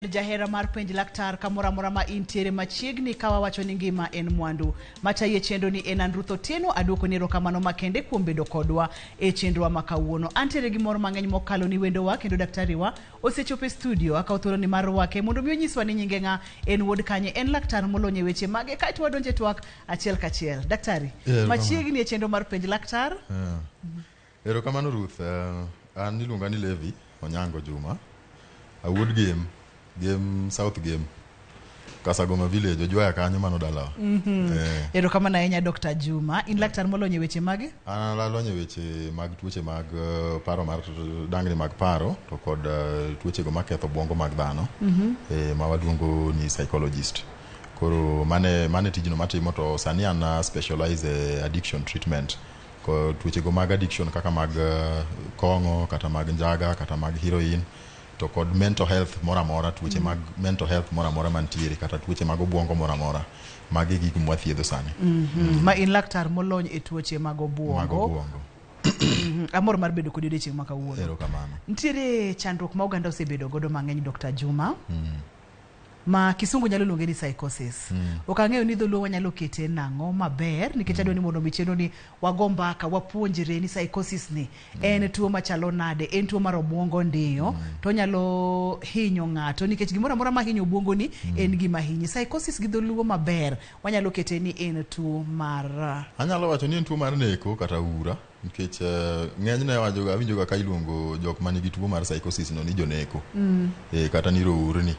Jahera mar penj laktar kamoro amora ma intiere machiegni ka wawacho ni ngima en mwandu. Matayi e chenro ni en an Ruth Otieno, aduoko ni erokamano makende kuom bedo kodwa e chenrowa ma kawuono. Antiere gi mor mang'eny mokalo ni wendowa kendo daktariwa osechopo e studio. Akawo thuoloni mar rwake mondo mi onyiswa ni nyinge ng'a, en wuod kanye, en laktar molony e weche mage, kaeto wadonjo e twak achiel kachiel. Daktari, machiegni e chenro mar penj laktar. Erokamano Ruth, an iluonga ni Levi Onyango Juma. Awuod Gem, Gem South Gem. Kasagoma village, Ojwaya kanyo mano dalawa. Eh. Erokamano ahinya Dr. Juma. In laktar molony e weche mage? An alony e weche mag tuoche mag paro mar dangni mag paro to kod tuoche go maketho obwongo mag dhano. Ma waluongo ni psychologist. Koro mane tijno matimo to sani an specialize e addiction treatment. Ko tuoche go mag addiction kaka mag kong'o kata mag njaga kata mag heroin to kod mental health moro amora, tuoche mag mental health moro amora mantiere kata tuoche mag obwongo moro amora. Magi gik mwathiedho sani. Ma in laktar molony e tuoche mag obwongo. Mag obwongo. Amor mar bedo kodi odiochieng' ma kawuono. Erokamano. Nitiere chandruok ma oganda osebedo godo mang'eny Dr. Juma. Ma kisungu nyalo luonge ni psychosis. Ok ang'eyo ni dholuo wanyalo kete nang'o maber nikech adwa ni mondo mi chenro ni wago mbaka wapuonjre ni psychosis ni en tuo machalo nade, en tuo mar obwongo ndiyo to onyalo hinyo ng'ato nikech gimoro amora mahinyo obwongo ni en gima hinyi. Psychosis gi dholuo maber wanyalo kete ni en tuo mar Anyalo wacho ni en tuo mar neko kata ura nikech ng'enyne awinjoga ka iluongo jok manigi tuo mar psychosis no ni joneko. Kata ni rourni.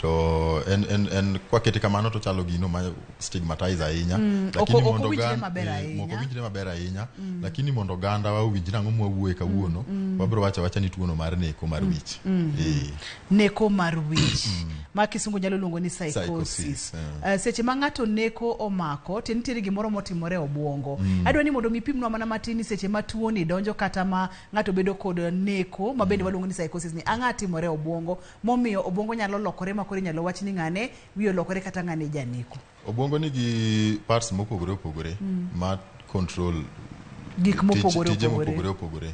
To en kwakete kamano to chalo gino ma stigmatize ahinya. Lakini mondo owinjre maber ahinya. Ok owinjre maber ahinya. Lakini mondo oganda wa owinj nang'o mwawuoye kawuono, wabiro wacho awacha ni tuono mar neko mar wich. Neko mar wich. Ma kisungu nyalo luongo ni psychosis. Seche ma ng'ato neko omako, to nitiere gimoro motimore e obwongo. Adwa ni mondo mi pimnwa mana matin ni seche ma tuo ni donjo kata ma ng'ato bedo kod neko ma bende waluongo ni psychosis ni ang'o timore e obwongo momiyo obwongo nyalo lokore ma koro inyalo wach ni ng'ane wiye olokore kata ng'ane janeko. Obwongo nigi parts mopogore opogore ma control gik mopogore tije mopogore opogore.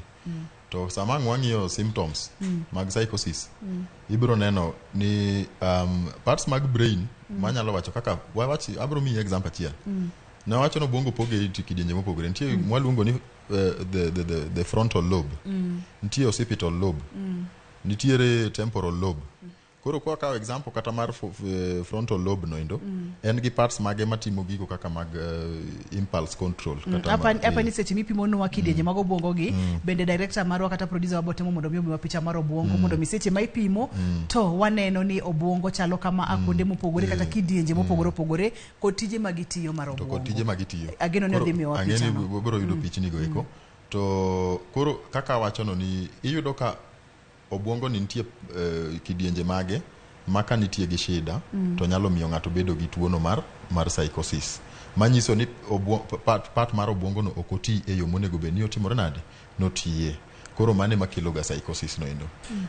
To sama ang' wang'iyo symptoms mag psychosis, ibiro neno ni parts mag brain manyalo wacho kaka wawach, abiro miyi example achiel. Ne wawacho ni obwongo opoge e kidienje mopogore. Nitie mwaluongo ni the frontal lobe. Nitie occipital lobe. Nitiere temporal lobe. Koro kwa kawo example kata mar frontal lobe no endo, en gi parts mage matimo gigo kaka mag impulse control. Kata Apa ni seche mipimonwa kidienje mag obwongo gi, bende director marwa kata producer wa botemo mondo mi omiwa picha mar obwongo mondo mi seche ma ipimo to waneno ni obwongo chalo kama a kuonde mopogore kata kidienje mopogore opogore kod tije ma gitiyo mar to kod tije obwongo. ma gitiyo. Ageno ni odhi miyowa Ang'e ni pichano. wabiro yudo pichni go eko. To koro kaka awachono ni iyudo ka obwongo ni nitie kidienje mage ma ka nitie gi shida to nyalo miyo ng'ato bedo gi tuono mar psychosis. Manyiso ni part mar obwongo no ok oti e yo monego bed ni otimore nade? Notiye. Koro mano ema kelo ga psychosis no endo.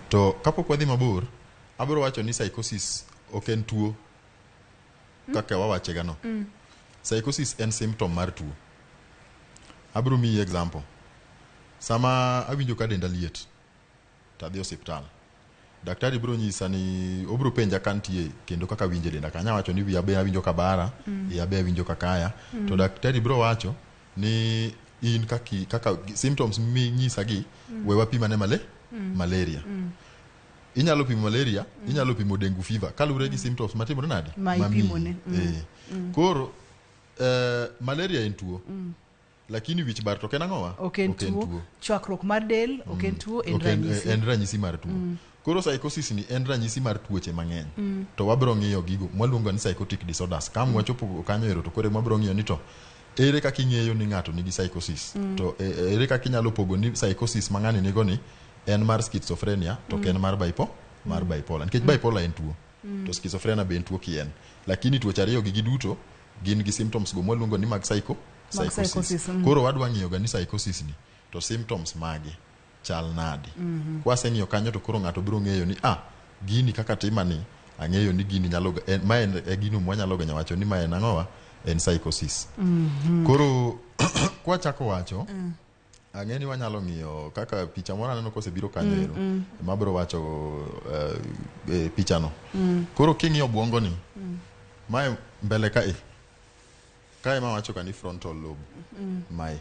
To kapok wadhi mabor, abiro wacho ni psychosis ok en tuo kaka wawache ga no. Psychosis en symptom mar tuo. Abiro miyi example. Sama awinjo ka denda liet, to adhi osiptal. Daktari biro nyisa ni obiro penja ka nitie kendo kaka awinjo e denda ka. Anya wacho ni wiya be awinjo ka bara, iya be awinjo ka kaya. To daktari biro wacho ni in kaka symptoms minyisa gi, we wapim ane malaria. Inyalo pimo malaria, inyalo pimo dengue fever kaluwore gi symptoms matimore nade? Ma Mamiyi. ipimone. Koro malaria en tuo. Lakini wich bar to ok en ang'owa? Ok en tuo. Chwakruok mar del ok en tuo, en ranyisi. En ranyisi mar tuo. Koro psychosis ni en ranyisi mar tuoche mang'eny. To wabiro ng'iyo gigo mwaluongo ni psychotic disorders. Ka wachopo kanyo ero to koro wabiro ng'iyo ni to ere kaka ing'eyo ni ng'ato nigi psychosis. To ere kaka inyalo pogo ni psychosis ma ng'ani nigo ni en mar schizophrenia to ok en mar bipolar. Nikech bipolar en tuo. To schizophrenia be en tuo kien. Lakini tuoche ariyo gi giduto gin gi symptoms go mwaluongo ni mag psychosis. Psychosis. Koro wadwa ng'iyo ga ni psychosis ni to symptoms mage chal nade. Kwaseng'iyo kanyo to koro ng'ato biro ng'eyo ni gini kaka tima ni ang'eyo ni gini nyalo en, ma en e gino mwanyalo ga wacho ni ma en ang'owa, en psychosis. Koro kwachako wacho, Ang'e ni wanyalo ng'iyo kaka picha moro aneno kosebiro kanyo ero mabiro wacho pichano. Koro king'iyo obwongo ni mae mbele kae kae ma wacho ka ni frontal lobe mae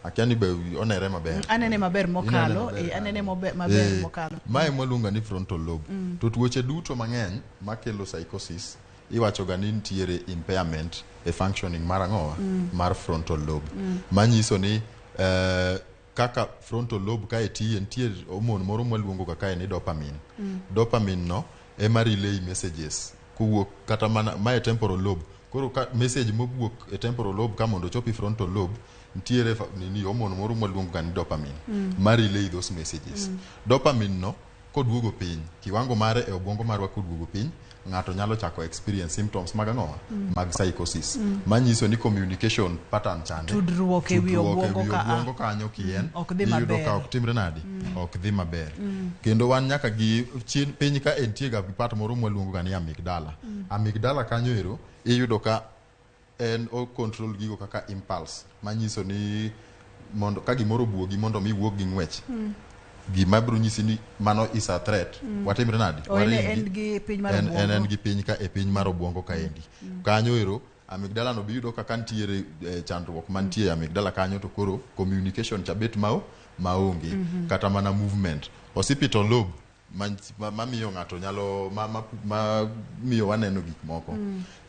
akia ni be onere maber. Anene maber mokalo. Inene maber Anene kanyo. maber mokalo. Mae mwaluongo ni frontal lobe. To tuoche duto mang'eny makelo psychosis iwacho ga ni nitiere impairment e functioning mar ang'owa mar frontal lobe. Manyiso ni kaka frontal lobe kae tiye, nitie hormone moro mwaluongo ga kae ni dopamine. Dopamine no ema relay messages kowuok kata mana mae temporal lobe. Koro ka message mowuok e temporal lobe ka mondo ochop e frontal lobe, nitiere nini hormone moro mwaluongo ga ni dopamine ma relay those messages. Dopamine no koduogo piny, kiwango mare e obwongo marwa koduogo piny, ng'ato nyalo chako experience symptoms mag ang'owa mag psychosis. Manyiso ni communication pattern chande. Tudruok e wi Tudruok e obwongo wi ka a. obwongo kanyo kien. Ok dhi Iyudo maber. ka ok timre nadi? Ok dhi maber. Kendo wan nyaka gi chien piny ka entie ga part moro mwaluongo ga ni amygdala. Amygdala kanyo ero iyudo ka en o control gigo kaka impulse, manyiso ni mondo ka gimoro obuogi mondo mi iwuog gi ng'wech, gima biro nyisi ni mano is a threat, watimre nadi? O en, Waringi. en gi piny mar En obwongo. gi piny ka e piny mar obwongo kaendi kanyo ero amygdala no biyudo kaka nitiere chandruok mantie e amygdala kanyo, to koro communication cha bet maonge kata mana movement. Occipital lobe mamiyo ng'ato nyalo ma miyo waneno gik moko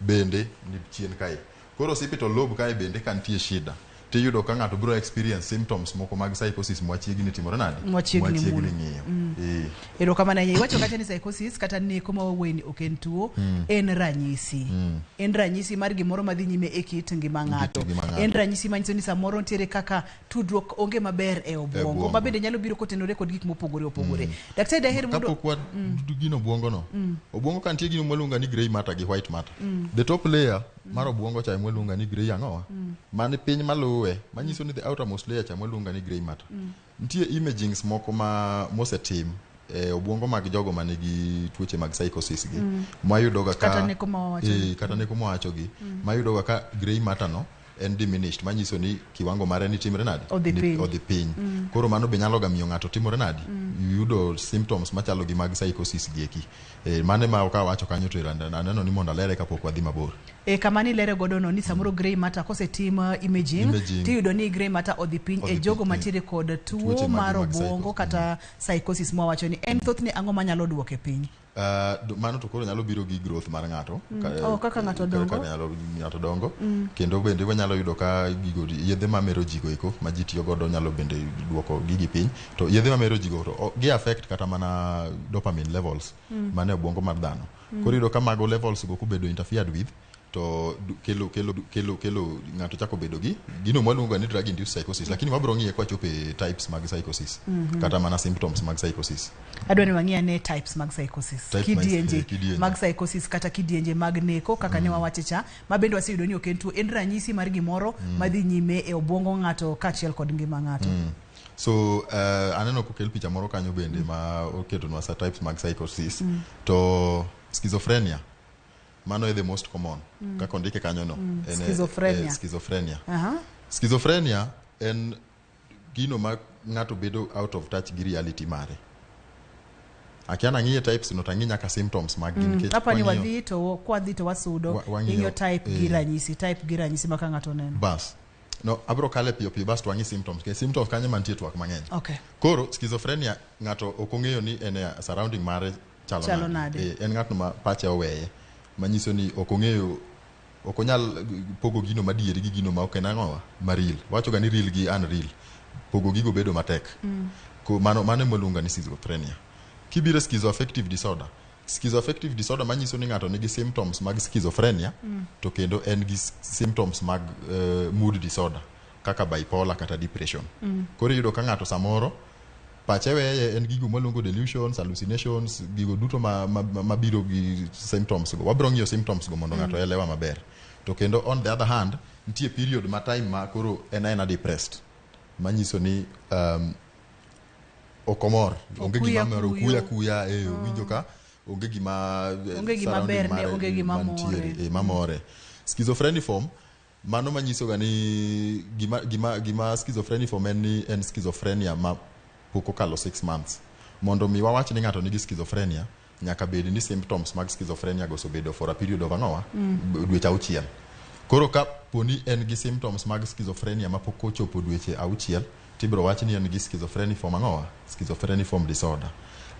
bende ni chien kae. Koro occipital lobe kae bende ka nitie shida, tiyudo ka ng'ato biro experience symptoms moko mag psychosis mwachiegni timore nadi? Mwachiegni mulo. Ng'iyo. Erokamano ahinya. Iwacho kacha ni psychosis kata neko ma wawuoye ni ok en tuo, en ranyisi. En ranyisi mar gimoro madhi nyime e kit ngima ng'ato. Ngima ng'ato. En ranyisi manyiso ni samoro nitiere kaka tudruok onge maber e obwongo, obwongo. ma bende nyalo biro kotenore kod gik mopogore opogore. Daktari, daher mondo Kapok wa gino obwongo no, obwongo ka nitie gino mwaluongo ni grey matter gi white matter. The top layer mar obwongo cha mwaluongo ni grey ang'owa man piny maluwe, manyiso ni the outermost layer cha mwaluongo ni grey matter. Nitie imagings moko ma mosetim e obwongo mag jogo manigi tuoche mag psychosis gi mwayudo ga ka Kata neko ma wawacho. Kata neko mwawacho gi mayudo ga ka grey matter no en diminished, manyiso ni kiwango mare ni timre nadi? Odhi piny. Odhi piny. Koro mano be nyalo ga miyo ng'ato timore nadi? Yudo symptoms machalo gi mag psychosis gi eki. Mano ema ok awacho kanyo, to aneno ni mondo alere kapok wadhi mabor. E kama nilere godo no ni samoro grey matter kosetim imaging, Imaging. tiyudo ni grey matter odhi piny e Odhi jogo piny, mantiere kod tuo tuoche mar mag obwongo psychosis. kata psychosis mwawacho ni en thothne ang'o manyalo duoke piny? Mano to koro nyalo biro gi growth mar ng'ato. Oh, kaka ng'ato dongo. Kaka ng'ato dongo. Kendo bende wanyalo yudo ka gigo yedhe mamero ji go eko ma ji tiyo godo nyalo bende duoko gigi piny. To yedhe mamero ji go to gi affect kata mana dopamine levels mane obwongo mar dhano. Koro iyudo ka mago levels go kobedo interfered with, to kelo ng'ato chako bedo gi gino mwaluongo ni drug induced psychosis, lakini wabiro ng'iye kwachopo e types mag psychosis kata mana symptoms mag psychosis. Adwa ni wang'i ane types mag psychosis. Type mag- Kidienje kidienje. mag psychosis kata kidienje mag neko kaka ne wawache cha, ma bende waseyudo ni ok en tuo, en ranyisi mar gimoro madhi nyime e obwongo ng'ato kaachiel kod ngima ng'ato. So aneno kokel picha moro kanyo bende ma oketonwa sa types mag psychosis. To schizophrenia mano e the most common kaka ondike kanyo no. En, Schizophrenia. Schizophrenia. Aha. Schizophrenia en gino ma ng'ato bedo out of touch gi reality mare. Akia nang'iye types no tang'i nyaka symptoms mag gi nikech Apa ni wang'iyo wadhi to kwadhi to wasudo wang'iyo, ing'iyo type gi ranyisi, type gi ranyisi ma ka ng'ato oneno. Bas no abro kale piyo piyo bas to wang'i symptoms, nikech symptoms kanyo mantie twak mang'eny. Koro schizophrenia ng'ato ok ong'eyo ni en e surrounding mare chalo Chalo nade. En ng'atno ma pache oweye, manyiso ni ok ong'eyo, ok onyal pogo gino madieri gi gino ma ok en ang'owa ma real. Wacho ga ni real gi unreal, pogo gigo bedo matek. Ko mano ema waluongo ni schizophrenia. Kibiro schizoaffective disorder, schizoaffective disorder manyiso ni ng'ato nigi symptoms mag schizophrenia to kendo en gi symptoms mag mood disorder kaka bipolar kata depression. Koro iyudo ka ng'ato samoro pache weye, en gigo mwaluongo delusions, hallucinations, gigo duto mabiro gi symptoms go. Wabiro ng'iyo symptoms go mondo ng'ato elewa maber. To kendo on the other hand, nitie period ma time ma koro en aena depressed, manyiso ni ok omor, onge Okuyo gima moro, akuyo. okuyo akuya, owinjo ka onge gima Onge gima surrounding berne, mare onge gima mantiere, more. Mamore. Schizophreniform Mano manyiso ga ni gima schizophreniform en ni en schizophrenia ma pok okalo 6 months. Mondo mi wawach ni ng'ato nigi schizophrenia, nyaka bed ni symptoms mag schizophrenia go osebedo for a period of ang'owa? Dweche 6. Koro ka poni en gi symptoms mag schizophrenia ma pok ochopo dweche 6, tibiro wach ni en gi schizophreniform ang'owa? Schizophreniform disorder.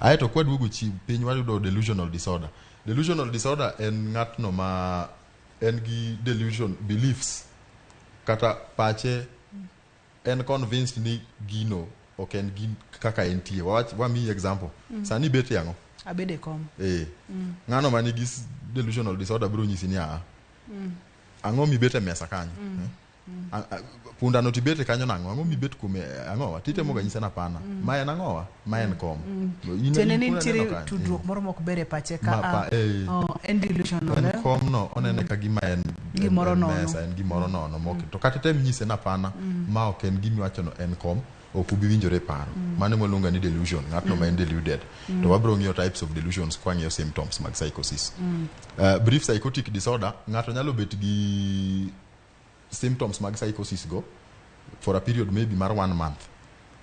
Aeto kwaduogo piny wayudo delusional disorder. Delusional disorder en ng'atno ma en gi delusion beliefs kata pache en convinced ni gino ok en gin kaka entie. Wamiyi example. Sani ibet e ang'o? Abedo e kom. Ng'ano ma nigi delusional disorder biro nyisi ni aa. Ang'o mibet e mesa kanyo? Punda no tibet kanyo nang'o? Ang'o mibet kuome ang'owa? Titemo ga nyise napana. Ma en ang'owa? Ma en kom. Tiende ni nitiere tudruok moro mok ber e pache ka en delusional. En kom no onene ka gima en gimoro nono. Mesa, en gimoro nono. To kata tem nyise napana ma ok en gima iwacho no en kom. Ok ubi winjore paro. Mano ema ni delusion, ng'atno ma en deluded. To wabiro ng'iyo types of delusions kwa ng'iyo symptoms mag psychosis. Brief psychotic disorder, ng'ato nyalo bet gi symptoms mag psychosis go for a period maybe mar 1 month.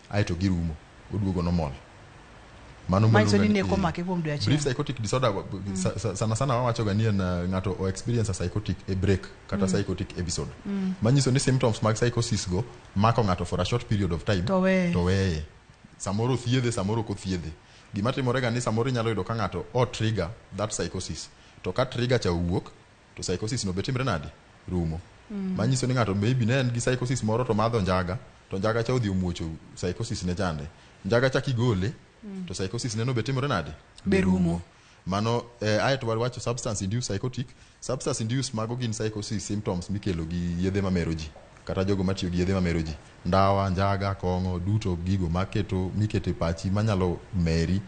Aeto girumo, oduogo normal. Mano manyiso ni neko make kuom dwe achiel. Brief psychotic disorder sana sana wawacho ga ni en ng'ato o experience a psychotic a break kata psychotic episode. Manyiso ni symptoms mag psychosis go mako ng'ato for a short period of time to weye. Samoro thiedhe, samoro ok othiedhe. Gima timore ga ni samoro inyalo yudo ka ng'ato o trigger that psychosis. To ka trigger cha owuok, to psychosis no be timre nade? Rumo. Manyiso ni ng'ato maybe ne en gi psychosis moro to madho njaga, to njaga cha odhi omuocho psychosis ne chande. Njaga cha kigole, to psychosis neno be timore nade? Be rumo. Mano aeto wacho substance induced psychotic. Substance induced mago gin psychosis symptoms mikelo gi yedhe mamero ji kata jogo matiyo gi yedhe mamero ji. Ndawa, njaga, kong'o, duto gigo maketo mikete pachi manyalo meri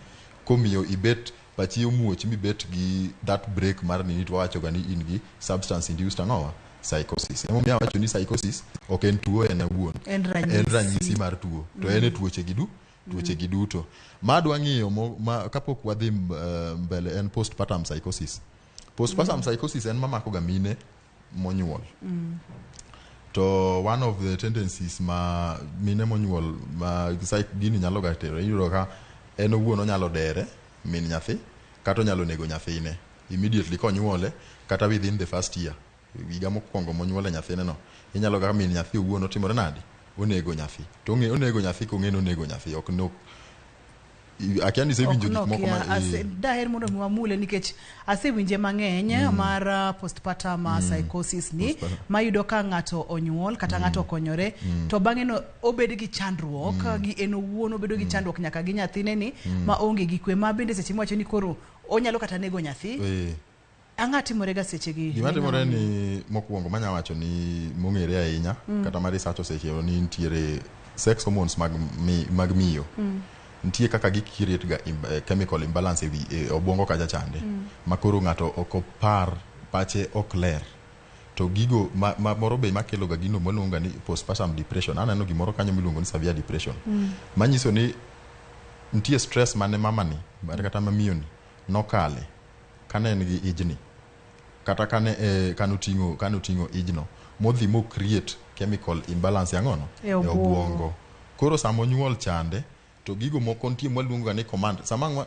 komiyo ibet pachi omuoch mibet gi that break mar nini to wawacho ga ni in gi substance induced ang'owa? Psychosis. Emomiyo awacho ni psychosis ok en tuo en awuon. En ranyisi mar tuo. To en e tuoche gi tuoche gi duto. Ma adwa ng'iyo kapok wadhi mbele en postpartum psychosis. Postpartum psychosis en mamako ga mine monyuol. To one of the tendencies ma mine monyuol ma gini nyalo ga tero, iyudo ka en owuon onyalo dere min nyathi kata onyalo nego nyathine immediately konyuole kata within the first year. Higa mokwongo monyuole nyathine no, inyalo ga min nyathi owuon otimore nade? Onego nyathi. To onego nyathi kong'e ni onego nyathi. Ok no. Akia ni isewinjo gik moko ma daher mondo mi wamule nikech asewinje mang'eny mar postpartum psychosis ni mayudo ka ng'ato onyuol kata ng'ato okonyore to bang'e no obed gi chandruok gi en owuon obedo gi chandruok nyaka gi nyathine ni ma onge gi kwe ma bende seche miwacho ni koro onyalo kata nego nyathi. Ang'o timore ga seche gi? Gima timore ni mokwongo manya wacho ni mong'ere ahinya kata ma research osechiwo ni nitiere sex hormones mag miyo. Nitie kaka gi create ga chemical imbalance e obwongo kacha chande. Ma koro ng'ato ok opar, pache ok ler. To gigo ma moro be makelo ga gino mwaluongo ni postpartum depression. Aneno gimoro kanyo miluongo ni severe depression. Manyiso ni nitie stress mane mamani kata mamiyo ni nokale kane en gi ijni kata kane kanoting'o ijno modhi mo create chemical imbalance ang'ono e obwongo. Koro sama onyuol chande to gigo moko nitie mwaluongo ni command sama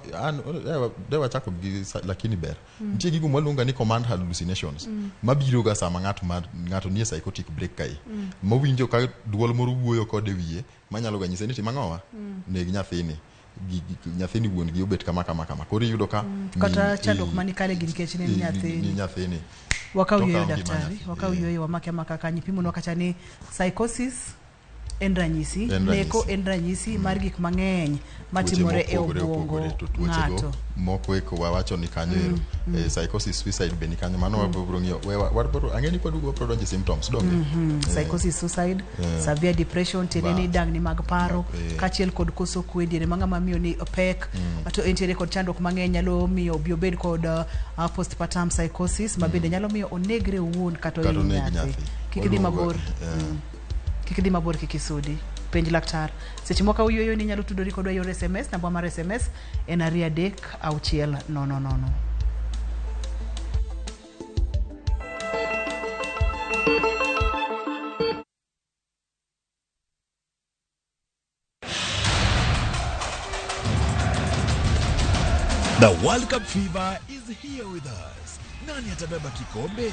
de wachako gi lakini ber nitie gigo mwaluongo ni command hallucinations mabiro ga sama ng'ato nie psychotic break kae mowinjo ka duol moro wuoyo kode wiye manyalo ga nyise ni tim ang'owa neg nyathini nyathini wuon gi obet kama kama kama. Koro iyudo ka kata chandruok manikale gi nikech ne nyathini. Wakaw yueyo daktari, wakaw yueyo wamake amaka kanyo. Ipimonwa kacha ni psychosis en ranyisi, neko en ranyisi mar gik mang'eny matimore e obwongo ng'ato. Moko eko wawacho ni kanyo ero psychosis suicide be ni kanyo mano wabiro ng'iyo. Ang'e ni kwaduogo wabiro donjo e symptoms donge? Psychosis suicide, severe depression, tiende ni dangni mag paro, kaachiel kod koso kwe diere ma ng'ama miyo ni pek, to entiere kod chandruok mang'eny nyalo miyo obi obed kod postpartum psychosis ma bende nyalo miyo onegre owuon kata ohinyo nyathi. Kik idhi mabor. Kik idhi mabor kik isudi. Penj laktar. Seche moko uyueyo ni inyalo tudori kodwa e yor SMS, namba mar SMS en 2 3 6 0 0. The World Cup fever is here with us. Nani atabeba kikombe?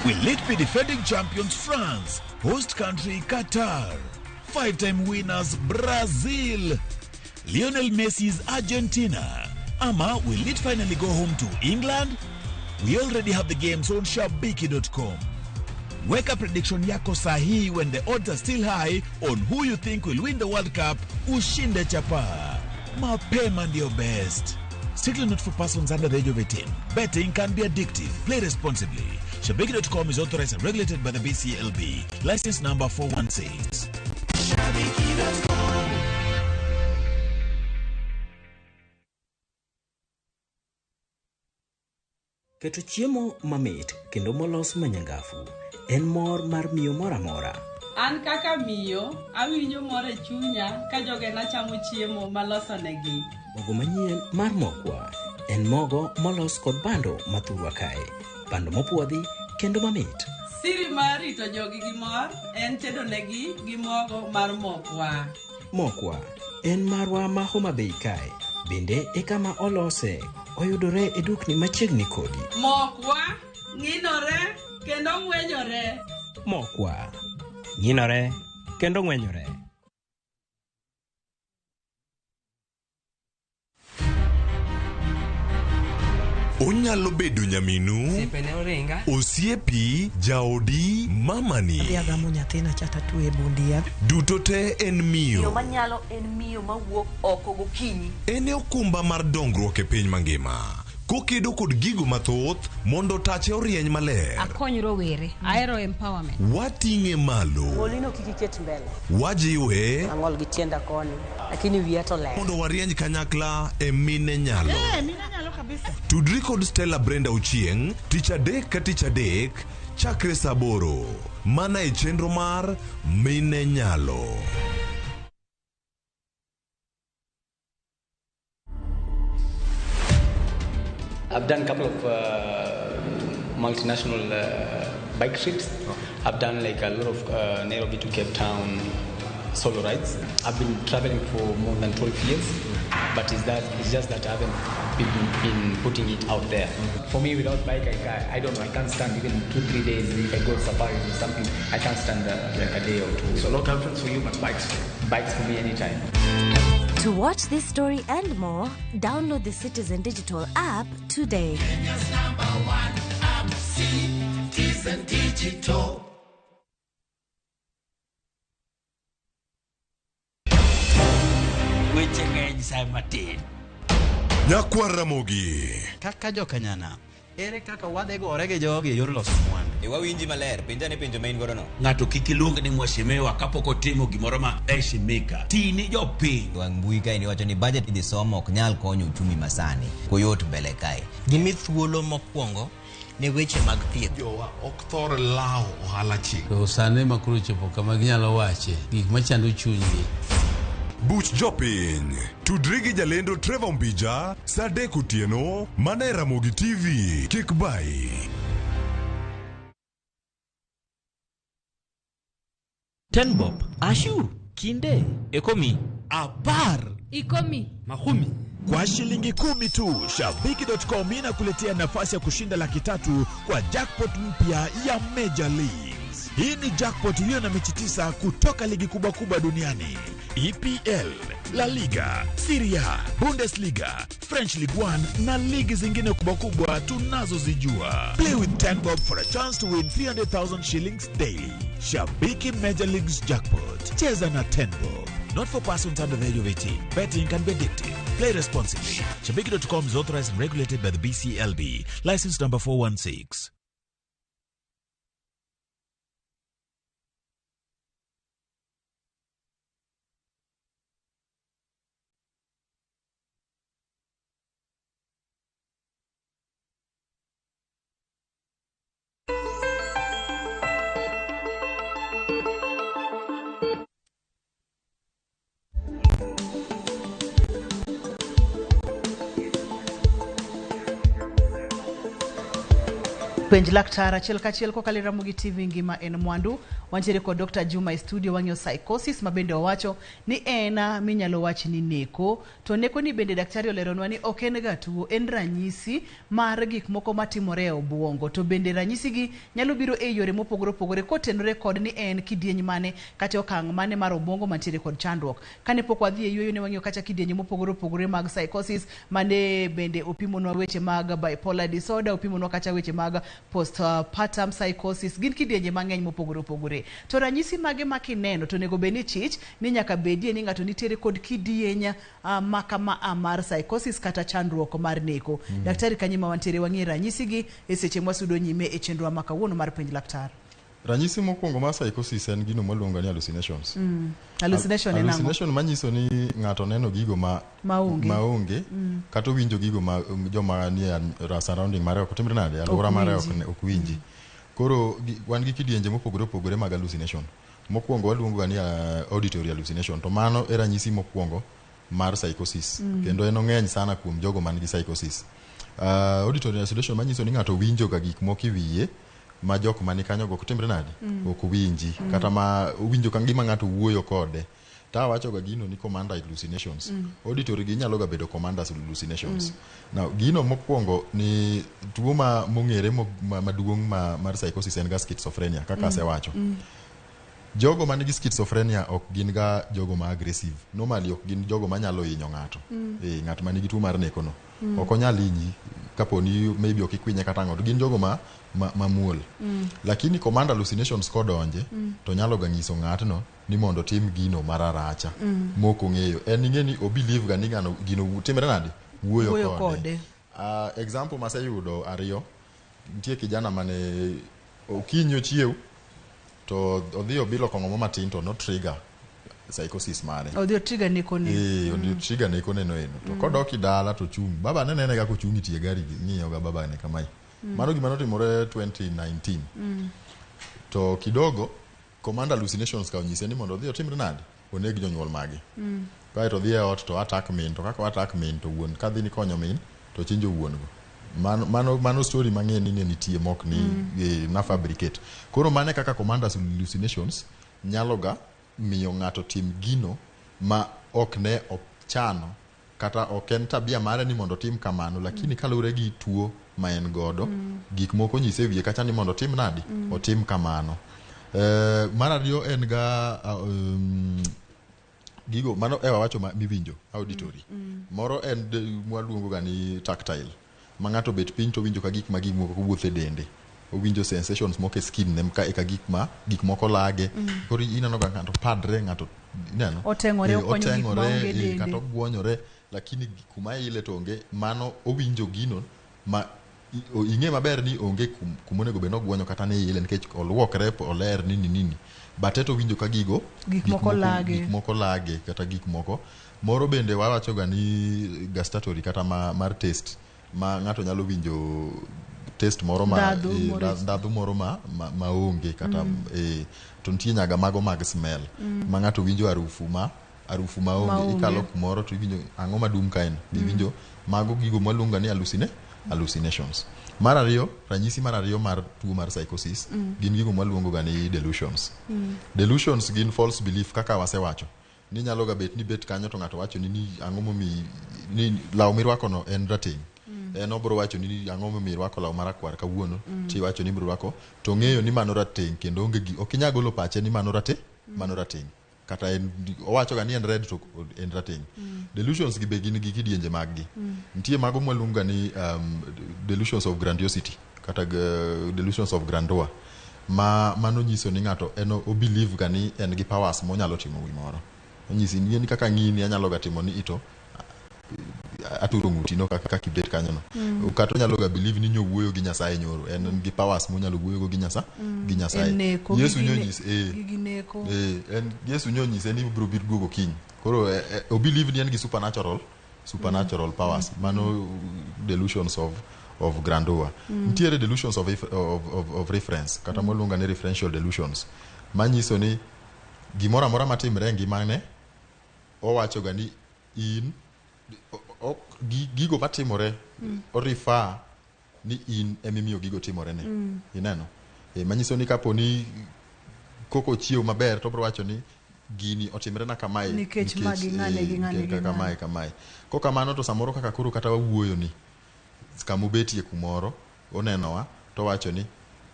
Will it be defending champions France, host country Qatar, five-time winners Brazil, Lionel Messi's Argentina, ama will it finally go home to England? We already have the games on shabiki.com. Weka prediction yako sahihi when the odds are still high on who you think will win the World Cup. Ushinde chapa. Mapema ndio best. Strictly not for persons under the age of 18. Betting can be addictive. Play responsibly. Shabiki.com is authorized and regulated by the BCLB. License number 416. Shabiki.com. Keto chiemo mamit kendo molos manyangafu en mor mar miyo moro amora. An kaka miyo, awinjo mor e chunya ka jogena chamo chiemo malosonegi. Mogo manyien mar Mokwa en mogo molos kod bando mathurwa kae, bando mopuodhi kendo mamit. Siri mar rito jogi gi mor en tedo negi gi mogo mar Mokwa. Mokwa en marwa ma Homa Bay kae, bende e kama olose, oyudore e dukni machiegni kodi. Mokwa ng'inore kendo ng'wenyore. Mokwa ng'inore kendo ng'wenyore. Onyalo bedo nyaminu, Osiepene oringa. osiepi, jaodi, mamani. Adhi agamo nyathina cha tatwe e bund yath. Duto te en Miyo miyo. manyalo en miyo mawuok oko gokinyi. En e okumba mar dongruok e piny mangima. Kokedo kod gigo mathoth mondo tache orieny maler. Akony rowere. Ahero empowerment. Wating'e malo. Ng'olino kik iket mbele. Wajiwe Ang'ol gi tienda koni, lakini wiya to ler. mondo warieny kanyakla e mine nyalo. Eh, mine nyalo kabisa. Tudri kod Stella Brenda Ochieng' tich adek ka tich adek chakre saa aboro mana e chenro mar Mine Nyalo. I've done a couple of multinational bike trips. I've done like a lot of Nairobi to Cape Town solo rides. I've been traveling for more than 12 years, but it's just that I haven't been putting it out there. For me, without bike, I don't know. I can't stand even 2-3 days. If I go safaris or something, I can't stand like a day or two. So no girlfriends for you, but bikes for you. Bikes for me anytime. To watch this story and more, download the Citizen Digital app today. Kenya's number one app, Citizen Digital. Weche ng'eny sa matin. Nyakwar Ramogi. Kaka jokanyana, ere kaka wadhi gore gi jogi e yor loso mwandu? E wawinji maler, penja ne penjo ma in godo no. Ng'ato kik iluong ni mheshimiwa kapok otimo gimoro ma heshimika. Ti ni jopiny. Wang' mbui kae ni wacho ni budget idhi somo ok nyal konyo uchumi masani. Koyot mbele kae. Gimi thuolo mokwongo ne weche mag thieth. Jowa ok thor lawo ohala chik. To sani ma koro chopo kama ginyalo wache gik machando chunygi. Buch jopiny. Tudri gi jalendo Trevor Mbija saa adek otieno mana e Ramogi TV. Kik bai. Tenbob, Ashu, Kinde, Ekomi, Apar. Ikomi. Mahumi. Kwa shilingi 10 tu, Shabiki.com inakuletea nafasi ya kushinda 300,000 kwa jackpot mpya ya Major Leagues. Hii ni jackpot iliyo na mechi 9 kutoka ligi kubwa kubwa duniani: EPL, La Liga, Serie A, Bundesliga, French Ligue 1 na ligi zingine kubwa kubwa tunazozijua. Play with 10 bob for a chance to win 300,000 shillings daily. Shabiki Major Leagues Jackpot. Cheza na 10 bob. Not for persons under the age of 18. Betting can be addictive. Play responsibly. Shabiki.com is authorized and regulated by the BCLB. License number 416. Penj laktar achiel kachiel kokalo e Ramogi TV ngima en mwandu. Wantiere kod Dr. Juma e studio wang'iyo psychosis ma bende owacho ni en minyalo wach ni neko. To neko ni bende daktari oleronwa ni ok en ga tuo, en ranyisi mar gik moko matimore e obwongo. To bende ranyisi gi nyalo biro e yore mopogore opogore kotenore kod ni en kidieny mane kata okang' mane mar obwongo mantiere kod chandruok. Kane pok wadhi e yueyo ne wang'iyo kacha kidienje mopogore opogore mag psychosis mane bende opimonwa weche mag bipolar disorder, opimonwa kacha weche mag postpartum psychosis. Gin kidienje mang'eny mopogore opogore. To ranyisi mage ma kineno to onego bed ni chich ni nyaka bedie ni ng'ato nitiere kod kidieny makama mar psychosis kata chandruok mar neko. Daktari kanye ma wantiere wang'iye ranyisi gi e seche mwasudo nyime e chenro ma kawuono mar penj laktar. Ranyisi mokwongo mar psychosis en gino mwaluongo ni hallucinations. Hallucination en ang'o? Hallucination manyiso ni ng'ato neno gigo ma maonge kata owinjo gigo ma joma nie surrounding mare ok timre nade, alwora mare ok winji. Koro wan gi kidienje mopogore opogore mag hallucination. Mokwongo waluongo ga ni auditory hallucination, to mano e ranyisi mokwongo mar psychosis. Kendo en ong'eny sana kuom jogo man gi psychosis. Auditory hallucination manyiso ni ng'ato winjo ga gik moko e wiye ma jok mani kanyo go ok timre nade, ok winji, kata ma owinjo ka gima ng'ato wuoyo kode. Ta awacho ga gino ni commander hallucinations. Auditory gi nyalo ga bedo commanders hallucinations. Now gino mokwongo ni tuo ma mong'ere maduong' mar psychosis en ga schizophrenia kaka asewacho. Jogo man gi schizophrenia ok gin ga jogo ma aggressive. Normally ok gin jogo manyalo hinyo ng'ato. Ng'at man gi tuo mar neko no. Ok onyal hinyi kapo ni maybe ok ikwinye kata ang'o. To gin jogo ma mamuol. Lakini command hallucinations kodonje to nyalo ga nyiso ng'atno ni mondo otim gino mararacha. Mok ong'eyo. En ing'e ni obelieve ga ni ng'ano gino timre nade? Wuoyo kode. Example maseyudo ariyo. Nitie kijana mane okinyi ochiew to odhi obilo kong'o mo matin to no trigger psychosis mare. Odhi otrigger neko ne. Odhi otrigger neko ne no eno. To kodok dala to chung'. Baba ne nene ga kochung' e tie gari ng'iyo ga baba ne kamae. Mano gima notimore 2019. To kidogo command hallucinations ka onyise ni mondo odhi otimre nade? Oneg jonyuol mage. Kaeto odhi e ot to attack min, to kaka attack min to wuon kadhi ni konyo min to chinjo wuon go. Mano story mang'e ni ne nitie mok ni na fabricate. Koro mane kaka command hallucinations nyalo ga miyo ng'ato tim gino ma ok ne ochano kata ok en tabia mare ni mondo otim kamano, lakini kaluwore gi tuo ma en godo, gik moko nyise wiye kacha ni mondo otim nadi, otim kamano. Mar ariyo en ga gigo mano ewa wacho miwinjo auditory. Moro en mwaluongo ga ni tactile, ma ng'ato bet piny to winjo ka gik ma gik moko wuotho e dende. Owinjo sensations moko e skin ne ka eka gik moko lage. Koro ineno ga ng'ato padre, ng'ato ineno oteng'ore, okonyo gik maonge dende, kata ogwonyore, lakini kuma ile to onge. Mano owinjo gino ma ing'e maber ni onge kuma onego bed ni ogwonyo kata ni ile, nikech oluokre oler nini nini, but to owinjo ka gigo gik moko lage, gik moko lage kata gik moko. Moro bende wawacho ga ni gustatory kata mar taste, ma ng'ato nyalo winjo taste moro ma ndhadhu moro ma onge kata to nitie nyaga mago mag smell ma ng'ato winjo harufu ma onge. Ikalo kumoro to iwinjo ang'o madum kaen, iwinjo mago gigo mwaluongo ni hallucinations. Mar ariyo, ranyisi mar ariyo mar tuo mar psychosis gin gigo mwaluongo ga ni delusions. Delusions gin false belief kaka wasewacho. Ni nyalo ga bet ni bet kanyo to ng'ato wacho ni ang'o momiyo ni law mirwako no en rateng'. En obro wacho ni ang'o momiyo irwako law marakwar kawuono, tiwacho ni ibro rwako to ng'eyo ni mano rateng' kendo onge gi ok inyal golo pache ni mano rateng', mano rateng'. Kata en owacho ga ni en red to en rateng'. Delusions gi be gin gi kidienje mag gi. Nitie mago mwaluongo ga ni delusions of grandiosity kata delusions of grandeur, ma mano nyiso ni ng'ato en o believe ga ni en gi powers monyalo timo gimoro. Onyisi ni en kaka ng'ini anyalo ga timo ni ito aturo ng'uti no kaka kibet kanyo no. Kata onyalo ga believe ni nyowuoyo gi Nyasaye nyoro, en gi powers monyalo wuoyo go gi Nyasaye, gi Nyasaye. Yesu nyonyise en Yesu nyonyise ni biro biro duogo kiny. Koro o believe ni en gi supernatural powers. Mano delusions of grandeur. Nitiere delusions of reference kata mwaluongo ni referential delusions, manyiso ni gimoro amora matimre e ngimane owacho ga ni in gigo matimore orifa ni in emimiyo gigo timore ne. Ineno? Manyiso ni kapo ni koko ochiew maber to obro wacho ni gini otimre na kamae Nikech ma gi ng'ane gi ng'ane gi kamae ng'ane. kamae. Kokamano to samoro kaka koro kata wawuoyo ni kamobetie kumoro onenowa to wacho ni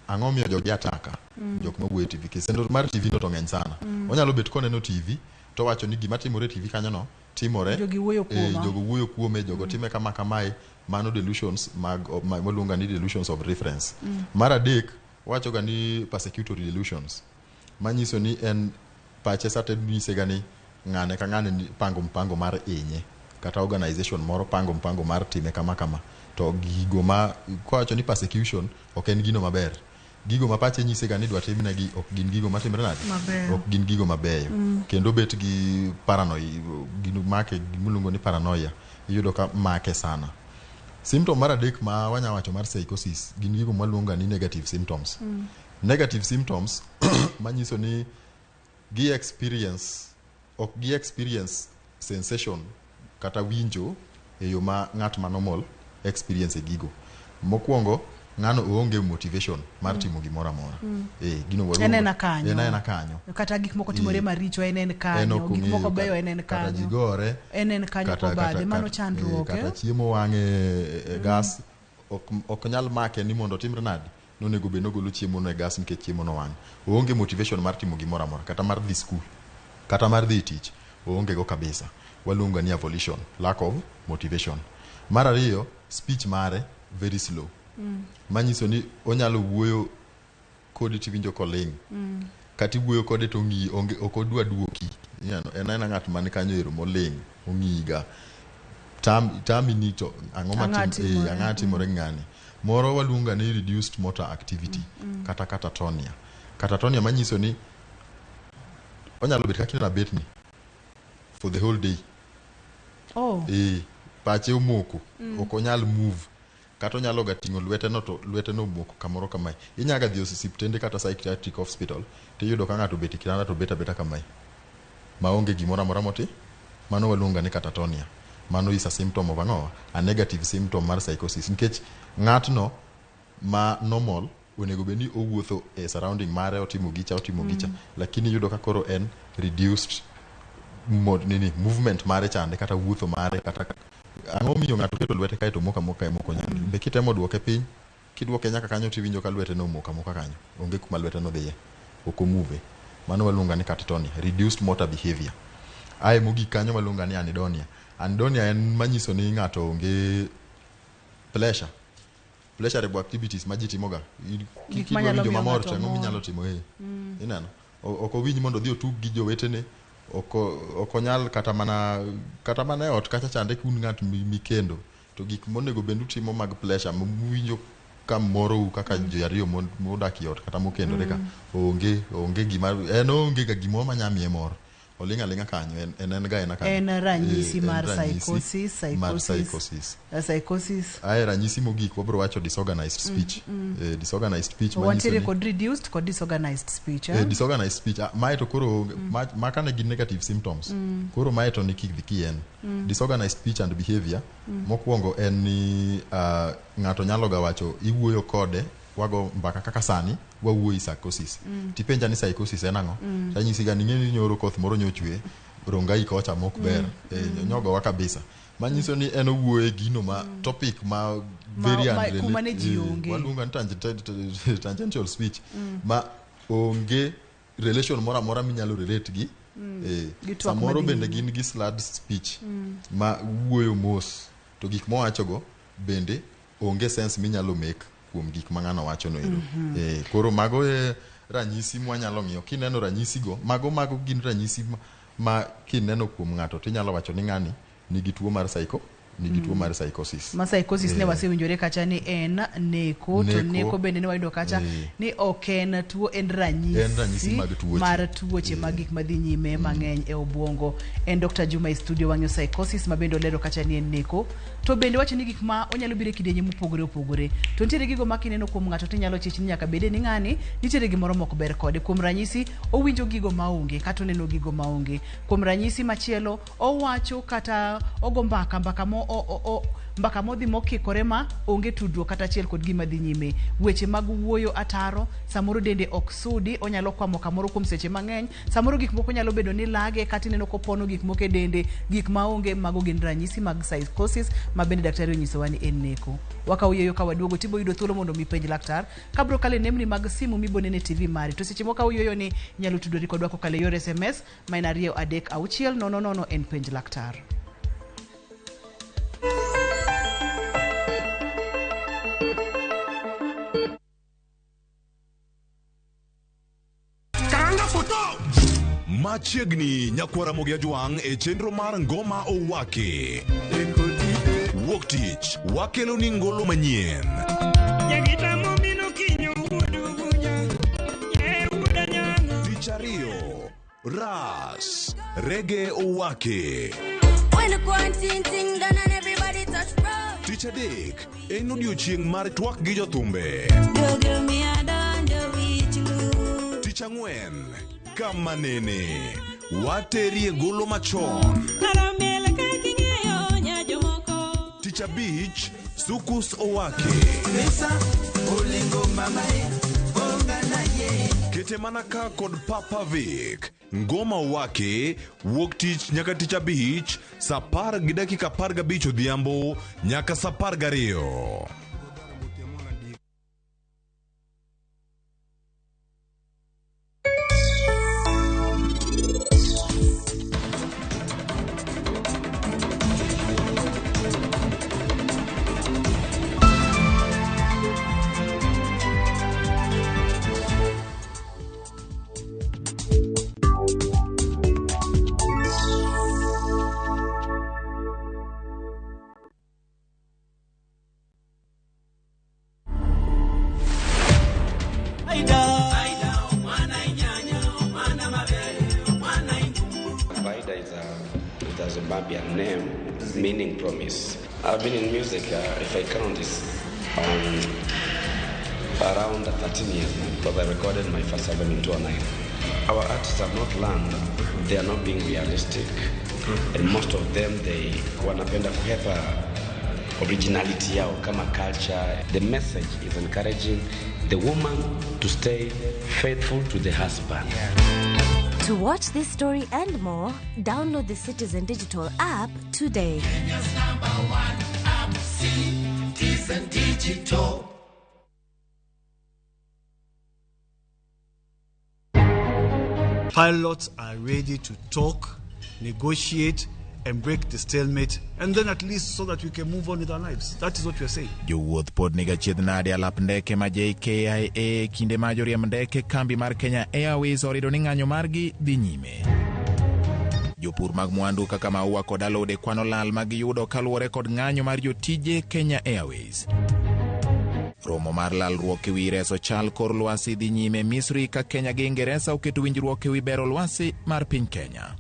ang'o miyo jogi ataka jok mawuoyo e TV kendo mar TV no to ng'eny sana. Onyalo bet koneno TV to wacho ni gima timore e TV kanyo no timore Jogi wuoyo kuoma. Jogo wuoyo kuome, jogo time kama kamae, mano delusions mag waluongo ni delusions of reference. Mar adek wacho ga ni persecutory delusions, manyiso ni en pache sate nyise ga ni ng'ane ka ng'ane pango mpango mar inye kata organization moro pango mpango mar time kama kama, to gigo ma kowacho ni persecution ok en gino maber, gigo ma pache nyise ga ni dwa timnegi ok gin gigo matimre nade, ok gin gigo mabeyo. Kendo bet gi paranoia, gino make gimiluongo ni paranoia iyudo ka make sana. Symptom mar adek ma wanya wacho mar psychosis gin gigo mwaluongo ni negative symptoms. Negative symptoms manyiso ni gi experience ok gi experience sensation kata winjo e yo ma ng'at ma normal experience e gigo. Mokwongo ng'ano oonge motivation mar timo gimoro amora. Gino waluongo- En ena kanyo. En ena kanyo. Kata gik moko timore maricho en en En kanyo, ok gik moko ong'eyo beyo en en kata ji kanyo. gore En en kanyo kobadhe, mano chandruok. Kata chiemo wang'e e gas ok nyal make ni mondo otimre nade, nonego bed nogolo chiemo no e gas nikech chiemo no wang'. Oonge motivation mar timo gimoro amora, kata mar dhi skul, kata mar dhi tich, oonge go kabisa. Waluongo ni avolition, lack of motivation. Mar ariyo, speech mare very slow. Manyiso ni onyalo wuoyo kodi tiwinjo koling'. Kata iwuoyo kode to ong'iyi, onge ok odwa duoki. Ineno, en aena ng'at man kanyo ero moling', ong'iyi ga. Tami ni to ang'o Ang'o timore? Ang'o timore gi ng'ani. Moro waluongo ni reduced motor activity kata catatonia. Catatonia manyiso ni onyalo bet kaka ineno abetni for the whole day. Oh. Pache omoko, ok onyal move. Kata onyalo ga ting'o lwete no to lwete no omoko kamoro kamae. Inyaga dhi osiptende kata psychiatric hospital tiyudo ka ng'ato obet e kitanda to obet abeta kamae. Maonge gimoro amora moti. Mano waluongo ni catatonia. Mano is a symptom of ang'o? A negative symptom mar psychosis. Nikech ng'atno ma normal onego bed ni owuotho e surrounding mare, otimo gicha, otimo gicha. Lakini iyudo ka koro en reduced nini, movement mare chande, kata wuotho mare, kata ang'o miyo ng'ato keto lwete kae to moko amoka e moko nyal. Be kitemo duoke piny, kiduoke nyaka kanyo tiwinjo ka lwete no omoko amoka kanyo. Onge kuma lwete no dhiye. Ok omove. Mano waluongo ni catatonia, reduced motor behavior. Ae mogik kanyo waluongo ni anhedonia. Anhedonia en manyiso ni ng'ato onge pleasure. Pleasurable activities ma ji timoga. Gik Kidwa manyalo winjo miyo mamor ng'ato to ang'o mor. minyalo timo? Ineno? Ok owinj mondo odhi otug gi jowetene. Ok onyal kata mana e ot kacha chande kun ng'at mikendo. To gik monego bed utimo mag pleasure muwinjo ka morou kaka ji ariyo modak e ot kata mokendore ka. Onge gima, en onge ga gimoro manya miye mor. Oling' aling'a kanyo, en ga ena kanyo. En ranyisi mar En ranyisi psychosis, mar psychosis. psychosis. Psychosis. Ae ranyisi mogik wabro wacho disorganized speech. Disorganized speech manyiso Wantiere ni kod reduced kod disorganized speech. Disorganized speech. Mae to koro maka ne gin negative symptoms. Koro mae to ni kien. Disorganized speech and behavior. Mokwongo en ni ng'ato nyalo ga wacho iwuoyo kode wago mbaka kaka sani wawuoyi psychosis. Tipenja ni psychosis en ang'o? Tanyisi ga ni ing'e ni nyoro koth moro nyochwe Rongai kocha mok ber. Nyogowa kabisa. Manyiso ni en owuoye gino ma topic ma very unrelated. Kuma ne ji onge. Waluongo ni tangential speech. Ma onge relation moro amora minyalo relate gi. Gi twak Samoro madhi bende nyime. gin gi slurred speech ma wuoyo mos to gik mowachogo bende onge sense minyalo make kuom gik ma ng'ano wacho no ero. Koro mago e ranyisi mwanyalo ng'iyo. Kineno ranyisigo, mago gin ranyisi ma kineno kuom ng'ato tinyalo wacho ni ng'ani nigi tuo mar psycho, nigi tuo mar psychosis. Ma psychosis ne wasewinjore kacha ni en neko, to neko bende ne wayudo kacha ni ok en tuo, en ranyisi, En ranyisi mag tuoche. mar tuoche mag gik madhi nyime mang'eny e obwongo. En Dr. Juma e studio wang'iyo psychosis ma bende olero kacha ni en neko. To bende wacho ni gik ma onyalo biro e kidienje mopogore opogore. To nitiere gigo ma kineno kuom ng'ato tinyalo chich ni nyaka bede ni ng'ani nitiere gimoro mok ber kode. Kuom ranyisi, owinjo gigo maonge kata oneno gigo maonge. Kuom ranyisi machielo, owacho kata ogo mbaka, mbaka mo, o, o, o, Mbaka modhi mokikore ma onge tudruok kata achiel kod gima dhi nyime. Weche mag wuoyo ataro, samoro dende ok sudi, onyalo kwamo kamoro kuom seche mang'eny, samoro gik moko nyalo bedo ni lage kata ineno kopono gik moko e dende, gik maonge, mago gin ranyisi mag psychosis ma bende daktari onyisowa ni en neko. Wakawo yueyo ka waduogo tibo yudo thuolo mondo mi penj laktar kabro kalo e nembni mag simu mibonene e TV mari. To seche mwakawo yueyo ni inyalo tudori kodwa kokalo e yor SMS ma en 2 3 6 0 0 en penj laktar. Machiegni nyakwara Ramogi Ajwang' e chenro mar Ngoma Owaki. Wuok tich wakelo ni ngolo manyien. Tich ariyo, Ras Rege Owaki. When the quarantine thing done and everybody touch road. Tich adek en odiochieng' mar twak gi jothumbe. Tich ang'wen kama nene waterie golo machon. Tich abich Sukus Owaki. Kete mana ka kod Papa Vic. Ngoma Owaki wuok tich nyaka tich abich saa 10:15 odhiambo nyaka saa 12. Vaida is a Zimbabwean name meaning promise. I've been in music, if I count, it's around 13 years now, because I recorded my first album in 2009. Our artists have not learned, they are not being realistic, and most of them, they wanapenda kuhepa originality yao kama culture. The message is encouraging the woman to stay faithful to the husband. To watch this story and more, download the Citizen Digital app today. Kenya's number one app, Citizen Digital. Pilots are ready to talk, negotiate, and break the stalemate, and then at least so that we can move on with our lives. That is what we are saying. Jowuoth pod niga chiedh nade alap ndeke ma JKIA kinde ma joriemb ndeke kambi mar Kenya Airways orido ni ng'anyo margi dhi nyime. Jopur mag mwandu kaka maua kod alode kwano lal ma giyudo kaluwore kod ng'anyo mar jotije Kenya Airways. Romo mar lalruok ewi reso chal kor lwasi dhi nyime Misri ka Kenya gi Ingeresa oketo winjruok ewi bero lwasi mar piny Kenya.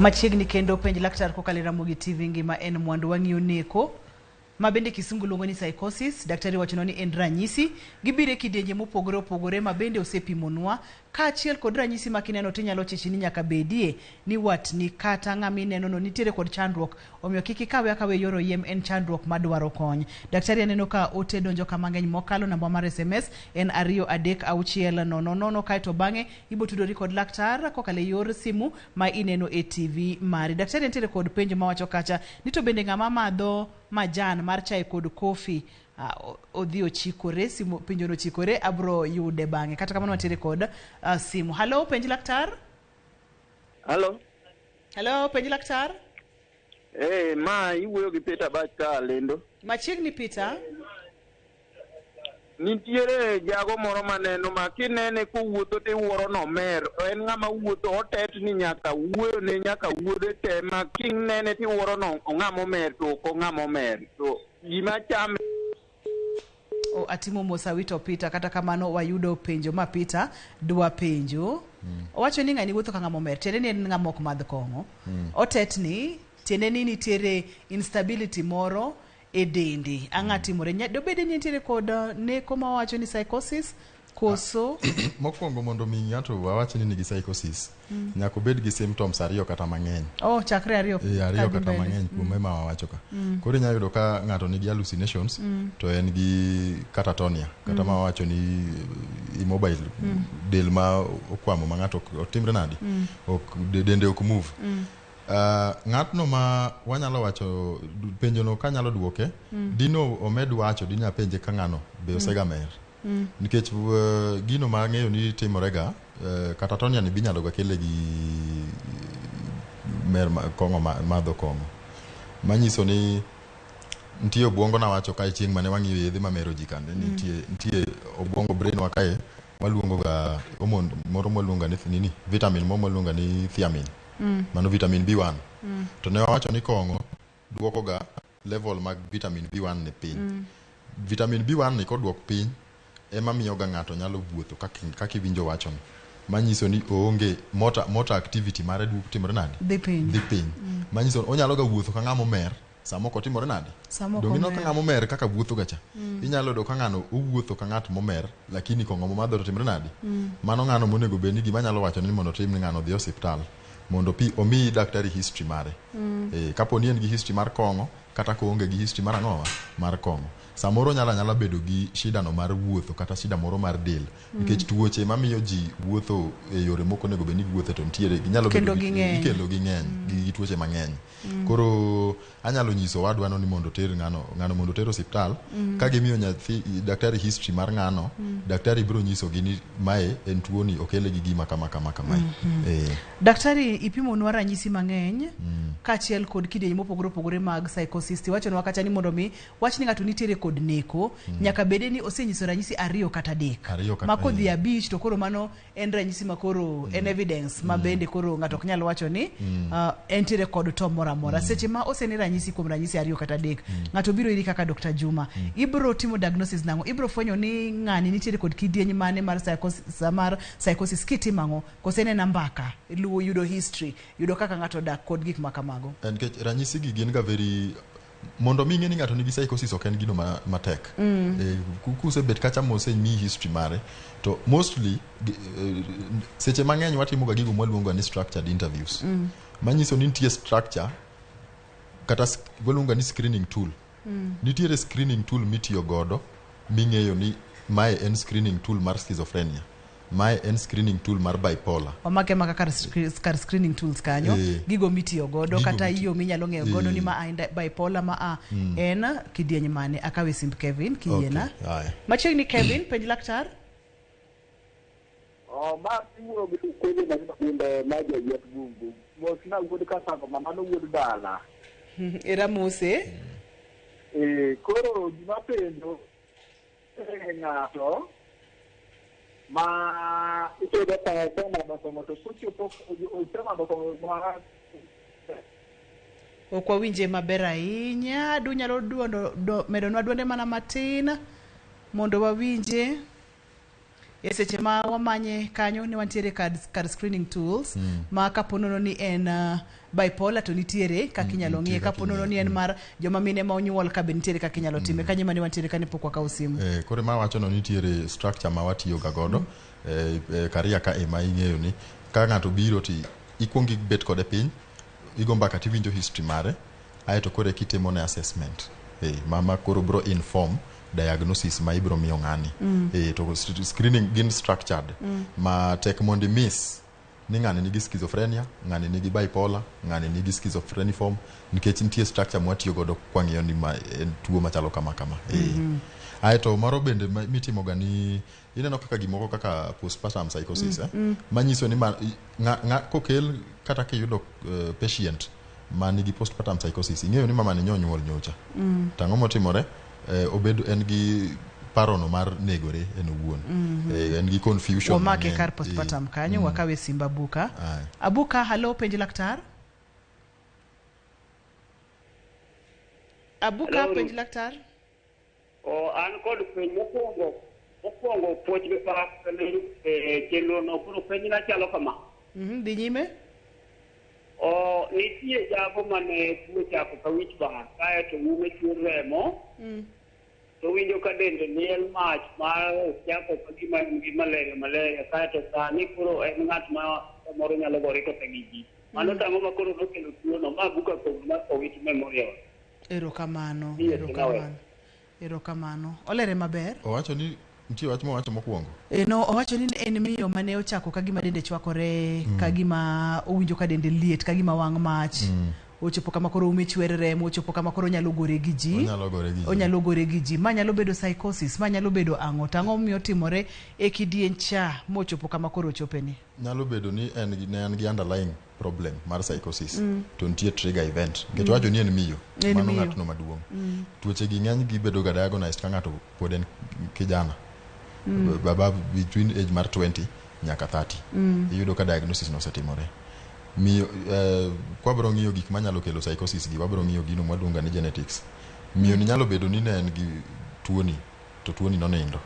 Machiegni kendo penj laktar kokalo e Ramogi TV ngima en mwandu wang'iyo neko ma bende kisungu luongo ni psychosis. Daktari wachonwa ni en ranyisi gibiro e kidienje mopogore opogore ma bende osepimonwa kaachiel kod ranyisi ma kineno tinyalo chich ni nyaka bedie ni watni kata ng'ama ineno no nitiere kod chandruok, omiyo kik ikawe akawa e yor oyiem, en chandruok madwaro kony. Daktari aneno ka ote donjo ka mang'eny mokalo, namba mar SMS en 2 3 6 0 0 kaeto bang'e ibo tudori kod laktar kokalo e yor simu ma ineno e TV mari. Daktari nitiere kod penjo mawacho kacha ni to bende ng'ama madho majan mar chai kod kofi odhi ochikore, simu penjo no ochikore, abro yude bang'e. Kata kamano wantiere kod simu. Hello, penj laktar. Hello. Hello, penj laktar. Ma iwuoyo gi Peter Bach ka lendo. Machiegni Peter. Nitiere jago moro maneno ma kinene kowuotho tiwuoro nomer. En ng'ama wuotho otetni nyaka wuoyo ne nyaka wuodhe te ma kinene tiwuoro no ong'ama omer to ok ong'ama omer. To Gima chame O, atimo mos awito Peter kata kamano wayudo penjo ma Peter dwa penjo. Owacho ni ng'ani wuotho ka ng'ama omer, tiende ni en ng'ama ok madh kong'o. Otetni, tiende ni nitiere instability moro e dende. Ang'a timore? Dobed ni nitiere kod neko ma wawacho ni psychosis koso Mokwongo mondo mi ng'ato wawach ni nigi psychosis, nyaka obed gi symptoms ariyo kata mang'eny. Oh, chakre ariyo. Eh, ariyo kadhi kata mbele. mang'eny kuom ema wawacho ka. Koro inyalo yudo ka ng'ato nigi hallucinations to en gi catatonia kata ma wawacho ni immobile del ma okwamo ma ng'ato otimre nadi ok dende ok move. Ng'atno ma wanyalo wacho penjono kanyalo duoke dino omed wacho dino apenje ka ng'ano be osega mer. Nikech gino ma ang'eyo ni timorega catatonia ni binyalo ga kele gi mer kong'o madho kong'o manyiso ni nitie obwongo nawacho kae chieng' mane wang'iyo yedhe mamero ji kande nitie obwongo brain wa kae waluongo ga hormone moro mwaluongo ni nini vitamin moro mwaluongo ni thiamine. Mano vitamin B1. To ne wawacho ni kong'o duoko ga level mag vitamin B1 ni piny. Vitamin B1 ni koduok piny ema miyo ga ng'ato nyalo wuotho kaka iwinjo wachono manyiso ni oonge motor activity mare timore nade Dhi piny. dhi piny. Manyiso onyalo ga wuotho ka ng'ama omer sama ok otimore nade Sama ok Donge ineno ka omer. ng'ama omer kaka wuotho ga cha. Inyalo yudo ka ng'ano owuotho ka ng'at momer lakini kong'o momadho to timore nade. Mano ng'ano monego bed ni gima anyalo wacho ni mondo otim ni ng'ano odhi e osiptal mondo omi daktari history mare. Kapo ni en gi history mar kong'o kata koonge gi history mar ang'owa mar kong'o. Samoro onyalo anyala bedo gi shida no mar wuotho kata shida moro mar del nikech tuoche mamiyo ji wuotho e yore mok onego bed ni giwuothe to nitiere ginyalo bedo Kendo ging'eny. ikelo gi ng'eny gi tuoche mang'eny. Koro anyalo nyiso owadwa no ni mondo oter ng'ano mondo oter osiptal. Ka gimiyo nyathi daktari history mar ng'ano, daktari biro nyisogi ni mae en tuoni okele gi gima kama kama kamae. Daktari ipimonwa ranyisi mang'eny kaachiel kod kidienje mopogore opogore mag psychosis. Tiwachonwa kacha ni mondo mi wach ni ng'ato nitiere kod neko nyaka bede ni osenyiso ranyisi 2 kata 3. Ariyo kata Ma kodhi 5 to koro mano en ranyisi ma koro en evidence ma bende koro ng'ato ok nyal wacho ni entiere kod to moro amora. Seche ma osene ranyisi kuom ranyisi 2 kata 3, ng'ato biro iri kaka Dr. Juma. Ibro timo diagnosis nang'o? Ibro fwenyo ni ng'ani nitiere kod kidieny mane mar psychosis, mar psychosis kitimo ang'o? Kose en mbaka, luwo yudo history, yudo kaka ng'ato odak kod gik ma kamago. Nikech ranyisi gi gin ga very mondo mi ing'e ni ng'ato nigi psychosis ok en gino matek. Kusebet kacha mosemiyi history mare to mostly seche mang'eny watimo ga gigo mwaluongo ni structured interviews. Manyiso ni nitie structure kata waluongo ni screening tool. Nitiere screening tool mitiyo godo ming'eyo ni mae en screening tool mar schizophrenia, mae en screening tool mar bipolar. Wamake maka kar screening tools kanyo, gigo mitiyo godo kata yo minyalo ng'eyo godo ni ma en bipolar ma en kidieny mane. Akawe simb Kevin kiyiena. Okay. Machiegni Kevin, penj laktar. Ma iwuoyo gi kwede ma kunde ma jayiet bungu. Mos na wuod Kasanga, mama no wuod dala. Era mose. Koro gima penjo ng'ato ma itedo pesa madho kong'o to kochopo osemadho kong'o ma ok wawinje maber ahinya. Dunyalo medonwa duonde mana matin mondo wawinje. E seche ma wamanye kanyo ne wantiere kar screening tools ma kaponono ni en bipolar to nitiere kaka inyalo ng'iye, kaponono ni en mar joma mine ma onyuol ka be nitiere kaka inyalo time. Kanyo mane wantiere kane pok wakawo simu. Koro ma wacho no nitiere structure ma watiyo ga godo karia ka ema ing'eyo ni ka ng'ato biro ti ikuongo ibet kode piny, igo mbaka tiwinjo history mare, aeto koro eka itimo ne assessment. Ma koro bro inform diagnosis ma ibro miyo ng'ani. To screening gin structured. Ma tek mondo imiss ni ng'ani nigi schizophrenia, ng'ani nigi bipolar, ng'ani nigi schizophreniform, nikech nitie structure mwatiyo godo kwang'iyo ni ma en tuo machalo kama kama. Aeto moro bende mitimo ga ni ineno kaka gimoko kaka postpartum psychosis, manyiso ni kokel kata kiyudo patient ma nigi postpartum psychosis, ing'eyo ni mama ni nyonyuol nyocha. To ang'o motimore? Obedo en gi parono mar negore en owuon. En gi confusion. Wamake kar postpartum kanyo, wakawe simba Abuka. Abuka, halo, penj laktar. Abuka Hello. penj laktar. O an kod penj mokwongo mokwongo puoch gi pak ne e chenro no koro penjna chalo kama. Dhi nyime. O nitie jago mane tuo chako ka wich bar kaeto ume chuer remo to winjo ka dende liel mach mar chako ka gima en gi malaria malaria kaeto sani koro en ng'at ma samoro nyalo gore kata gi ji. Mano tang'o ma koro nokelo tuono ma Abuka kod mar Owiti Memorial. Erokamano, Yes, erokamano. Erokamano. Olere maber. Owacho ni nitie wach mowacho mokwongo. E, no, owacho ni en miyo mane ochako ka gima dende chwakore ka gima owinjo ka dende liet ka gima wang' mach ochopo kama koro ume chwer remo ochopo kama koro onyalo gore gi ji Onyalo gore gi ji. onyalo gore gi ji ma nyalo bedo psychosis ma nyalo bedo ang'o to ang'o momiyo otimore e kidieny cha mochopo kama koro ochopeni Nyalo bedo ni en gi, ne en gi underlying problem mar psychosis to nitie trigger event. Nikech owacho ni en miyo, En mano miyo. ng'atno maduong'. Tuoche gi ng'eny gi bedo ga diagnosed ka ng'ato pod en kijana. Baba between age mar 20 nyaka 30. Iyudo ka diagnosis no osetimore. Miyo kwabro ng'iyo gik manyalo kelo psychosis gi wabro ng'iyo gino mwaluongo ni genetics. Miyo ni nyalo bedo ni ne en gi tuoni to tuoni nonindo.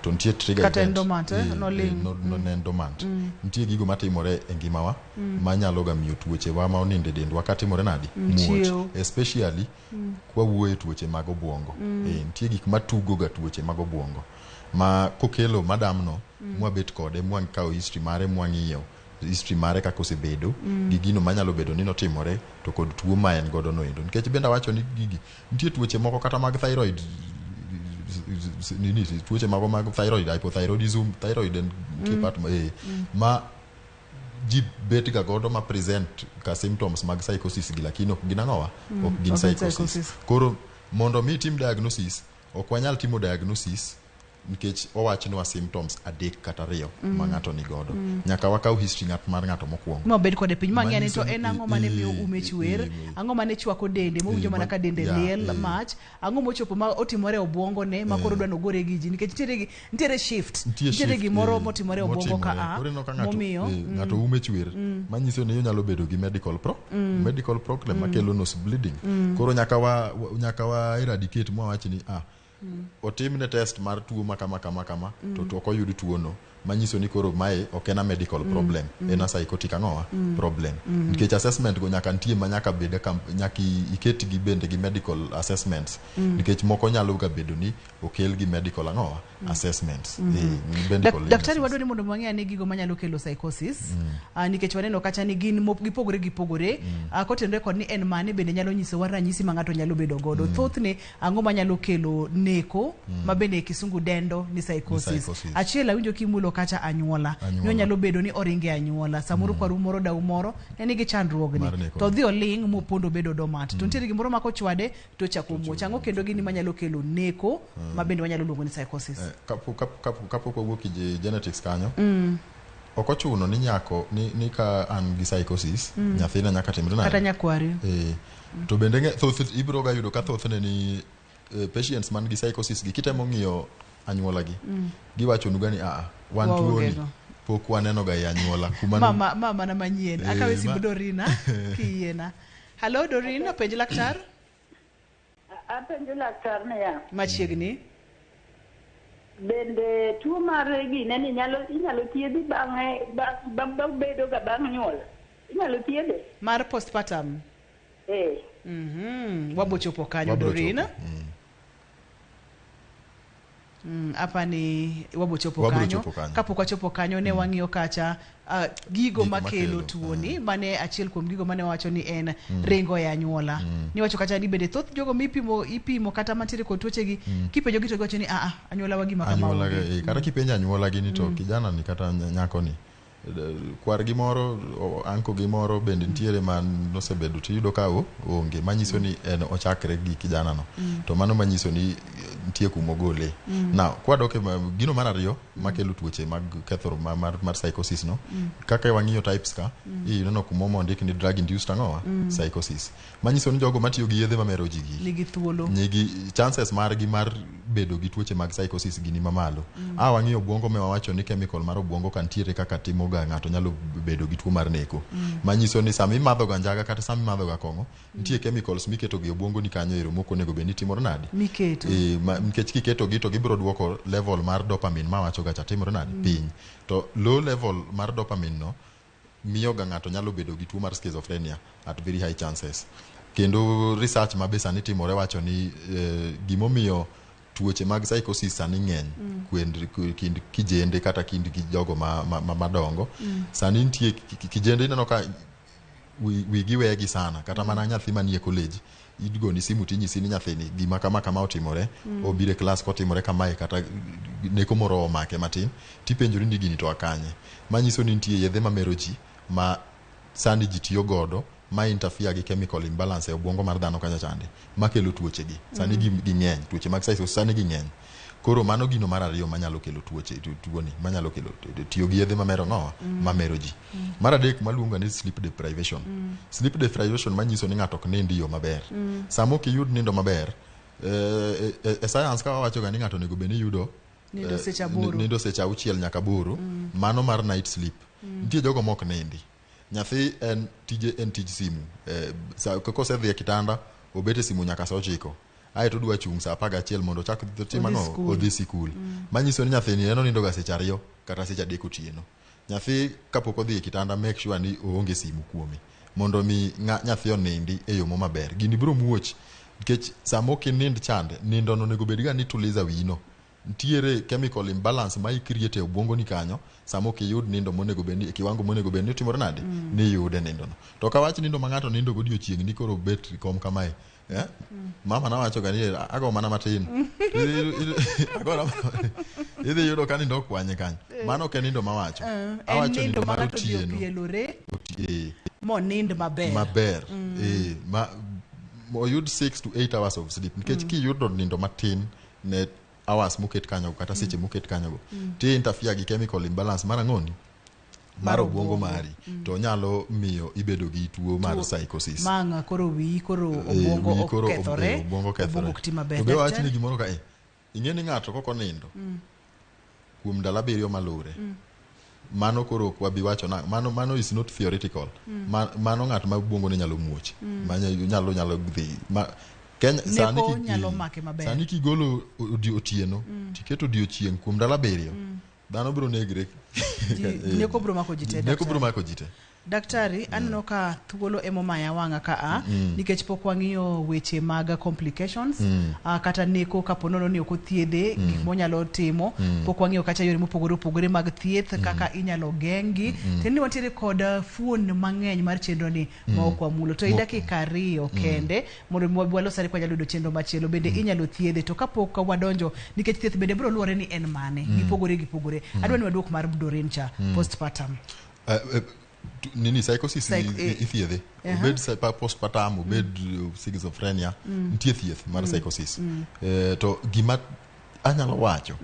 To nitie trigger Kata en event. dormant, eh? Noling'. Ne en dormant. Nitie gigo matimore e ngimawa manyalo ga miyo tuoche wa ma onindo e dendwa katimore nadi? Muoch. Chiew. Especially kwawuoyo e tuoche mag obuongo. Nitie gik matugo ga tuoche mag obuongo ma kokelo madamno mwabet kode mwakawo history mare mwang'iyo history mare kaka osebedo gi gino manyalo bedo ni notimore to kod tuo ma en godo no endo nikech bende awacho ni gigi nitie tuoche moko kata mag thyroid nini tuoche mago mag thyroid hypothyroidism thyroid en nitie part ma ji bet ga godo ma present ka symptoms mag psychosis gi lakini ok gin ang'owa ok gin ok gin psychosis. psychosis. Koro mondo mi itim diagnosis ok wanyal timo diagnosis nikech owachnwa symptoms 3 kata 2 ma ng'ato ni godo. Nyaka wakaw history ng'at mar ng'ato mokwongo. Mobed kode piny mang'e ni to Manyiso ni en ang'o mane miyo ume chwer ang'o mane chwako dende mowinjo mana ka dende liel mach ang'o mochopo ma otimore e obuongone ma koro dwa nogore gi ji nikech nitiere nitiere shift nitiere gimoro motimore e obuongo ka a Koro ineno ka ng'ato momiyo ng'ato ume chwer manyiso ni onyalo bedo gi medical pro medical problem makelo nose bleeding. Koro nyaka wa nyaka wa eradicate mwawach ni otimne test mar tuo ma kama kama kama to ok oyud tuono manyiso ni koro mae ok en a medical problem en a psychotic ang'owa problem nikech assessment go nyaka nitie ma nyaka bed nyaka iket gi bende gi medical assessments nikech moko nyalo ga bedo ni okel gi medical ang'owa assessments medical Daktari wadwa ni mondo wang'e ane gigo manyalo kelo psychosis nikech waneno kacha ni gin gipogore gipogore kotenore kod ni en mane bende nyalo nyisowa ranyisi ma ng'ato nyalo bedo godo thothne ang'o manyalo kelo neko ma bende e kisungu dendo ni psychosis. Achiel awinjo kimulo kacha anyuola ni onyalo bedo ni oringe anyuola samoro kwaru moro dau moro ne nigi chandruogni to odhi oling' mopondo bedo dormant to nitiere gimoro ma kochwade to ochako muoch ang'o kendo gini manyalo kelo neko ma bende wanyalo luongo ni psychosis. Kapok wawuok e genetics kanyo ok ochuno ni nyako ni ka an gi psychosis nyathina nyaka timre nade kata nyakwari to bende thoth ibiro ga yudo ka thothne ni patients man gi psychosis gi kitemo ng'iyo anyuola gi giwacho nuga ni wan tuoni pok waneno ga e anyuola kuma mama mama na manyien akawe simu Dorina kiyiena. Hello Dorina, penj laktar. Apenjo laktar niya machiegni bende tuo mar gine ni inyalo thiedhi bang'e bedo ga bang' nyuol inyalo thiedhe mar postpartum Wabo chopo kanyo Dorina. Hapa ni wabo chopo kanyo. Kapok wachopo kanyo ne wang'iyo kacha gigo makelo tuoni mane achiel kuom gigo mane wacho ni en ringo e anyuola. Niwacho kacha ni bende thoth jogo mipimo ipimo kata mantiere kod tuoche gi kipenjo gi to giwacho ni anyuola wa gima kama onge. Kata kipenjo anyuola gi ni to kijana ni kata nyako ni kwar gi moro anko gi moro bende nitiere ma nosebedo tiyudo ka onge manyiso ni en ochakre gi kijana no to mano manyiso ni nitie kumogole. Now kwadok e gino mar ariyo makelo tuoche mag ketho mar psychosis no kaka wang'iyo types ka ineno kuma mondik ni drug induced ang'owa psychosis manyiso ni jogo matiyo gi yedhe mamero ji gi nigi thuolo nigi chances margi mar bedo gi tuoche mag psychosis gi ni mamalo. Wang'iyo obwongo me wawacho ni chemical mar obwongo ka nitiere kaka timo miyo ga ng'ato nyalo bedo gi tuo mar neko. Manyiso ni sama imadho ga njaga kata sama imadho ga kong'o, nitie chemicals miketo gi obwongo ni kanyo ero mok onego bed ni timore nade. Miketo. E, nikech kiketo gi to gibiro duoko level mar dopamine mawacho ga cha timore nade piny. To low level mar dopamine no miyo ga ng'ato nyalo bedo gi tuo mar schizophrenia at very high chances. Kendo research ma be sani timore wacho ni gimomiyo tuoche mag psychosis sani ng'eny kind kijende kata kind gi jogo madongo. Sani nitie kijende ineno ka wigi wegi sana kata mana nyathi manie college igoni simu tinyisi ni nyathini gima kama kama otimore. Obiro e klas kotimore kamae kata neko moro omake matin tipenjori ni gini to akanye manyiso ni nitie yedhe mamero ji ma sani ji tiyo godo ma interfere gi chemical imbalance e obwongo mar dhano kacha chande makelo tuoche gi sani. Ging'eny tuoche mag psychosis sani ging'eny. Koro mano gino mar ariyo manyalo kelo tuoche tuoni manyalo kelo tiyo gi yedhe mamero ng'owa mamero ji. Mar adek maluongo ni sleep deprivation. Sleep deprivation manyiso ni ng'ato ok nindi yo maber. Sama ok iyud nindo maber, e science ka wawacho ga ni ng'ato onego bed ni yudo Nindo seche 8. Nindo seche 6 nyaka 8. Mano mar night sleep. Nitie jogo mok nindi. Nyathi en tije en tij simu. Kosedhi e kitanda obet e simu nyaka sa 9 aeto odwa chung' sa 11 mondo ochak tim Odhi ang'o? skul. Odhi sikul. Manyiso ni nyathini en onindo ga seche 2 kata seche 3 otieno. Nyathi kapok odhi e kitanda, make sure ni oonge simu kuome mondo mi nyathi onindi e yo mo maber. Gini biro muoch nikech sama ok inind chande nindo no onego bed ga ni tuliza wiyino. Nitiere chemical imbalance ma i-create e obwongo ni kanyo sama ok iyud nindo monego bed ni e kiwango monego bed ni otimore nade ni iyude nindo no. To kawach nindo ma ng'ato nindo godiochieng' ni koro bet kom kamae, eh? Mama nawacho ga ni ago mana matin. Idhi yudo ka nindo okwanye kanyo. Mano ok en nindo mawacho. En Awacho nindo nindo ma mar ng'ato odhi otieno. opielore Monind maber. Maber. Ma oyud 6 to 8 hours of sleep nikech kiyudo nindo matin ne hours moket kanyogo kata seche moket kanyogo ti interfere gi chemical imbalance mar ang'oni mar Mar obwongo obwongo. mari to nyalo miyo ibedo gi tuo mar psychosis. Mang' koro wiyi koro obwongo wiyi koro okethore. Obwongo okethore. Obwongo ok ti maber. To be wawach Daktari? ni gimoro ka ing'e ni ng'ato kok onindo kuom ndalo 7 malure, mano koro ok wabi wacho na mano is not theoretical. Mano ng'at ma obwongo ne nyalo muoch. Ma nyalo dhi ma Kenya sani Neko nyalo make maber. Sani kigolo otieno tiketo odiochieng' kuom ndalo 7, dhano biro negre. Neko biro mako ji te, Neko daktari. biro mako ji te. Daktari, aneno ka thuolo emomaya wang'a ka a nikech pok wang'iyo weche mag complications kata neko kapo nono ni ok othiedhe, gik monyalo timo. Pok wang'iyo kacha yore mopogore opogore mag thieth kaka inyalo geng'gi. Tiende ni wantiere kod fuon mang'eny mar chenro ni ma ok wamulo to i dakika 2 kende mondo mi wabi walosare kwa nyalo yudo chenro machielo bende inyalo thiedhe. To kapok wadonjo, nikech thieth bende biro luwore ni en mane, gipogore gipogore, adwa ni waduok mar Doreen cha, postpartum. Nini psychosis ithiedhe obed postpartum, obed schizophrenia, nitie thieth mar psychosis. To gima anyalo wacho,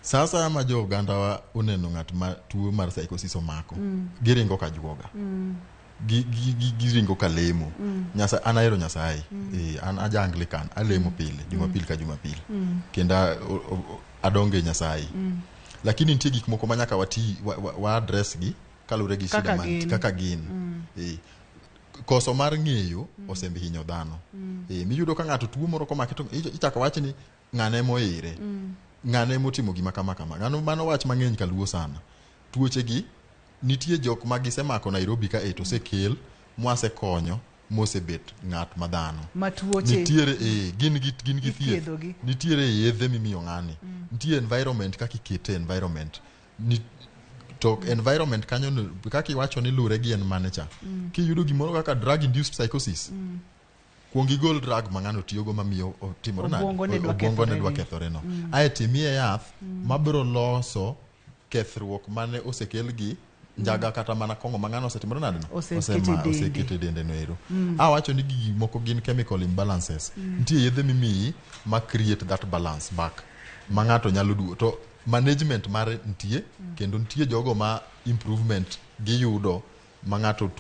sa asaya ma jo ogandawa oneno ng'at ma tuo mar psychosis omako, giringo ka juoga, giringo ka lemo. An ahero Nyasaye. An aja Anglican, alemo pile Jumapil ka Jumapil kendo adongo e Nyasaye, lakini nitie gik moko ma nyaka wati wa address gi kaluwore gi shida Kaka gin. Kaka gin. Koso mar ng'eyo osehinyo dhano. Miyudo ka ng'ato tuo moro komake to ichako wach ni ng'ane moire, ng'ane motimo gima kama kama. Ng'ano mano wach mang'eny kaluo sana. Tuoche gi nitie jok ma gisemako Nairobi ka e to osekel mwasekonyo mosebet ng'at ma dhano. Ma tuoche Nitiere gin gi thieth. Ithiedhogi. Nitiere yedhe mimiyo ng'ani. Nitie environment kaka ikete environment. To environment kanyo no, kaka iwacho ni lure gi en mane cha. Kiyudo gimoro kaka drug induced psychosis, kuong igol drug ma ng'ano tiyogo mamiyo otimore nade? Obwongo ne dwa Obwongo ne kethore dwa ni. kethore no. Aeto imiye yath mabiro loso kethruok mane osekel gi njaga kata mana kong'o ma ng'ano osetimore nade no? Osekete dende. Osekete dende no ero. Awacho ni gigi moko gin chemical imbalances. Nitie yedhe mimiyi ma create that balance back ma ng'ato nyalo duo to management mare nitie kendo nitie jogo ma improvement giyudo ma ng'ato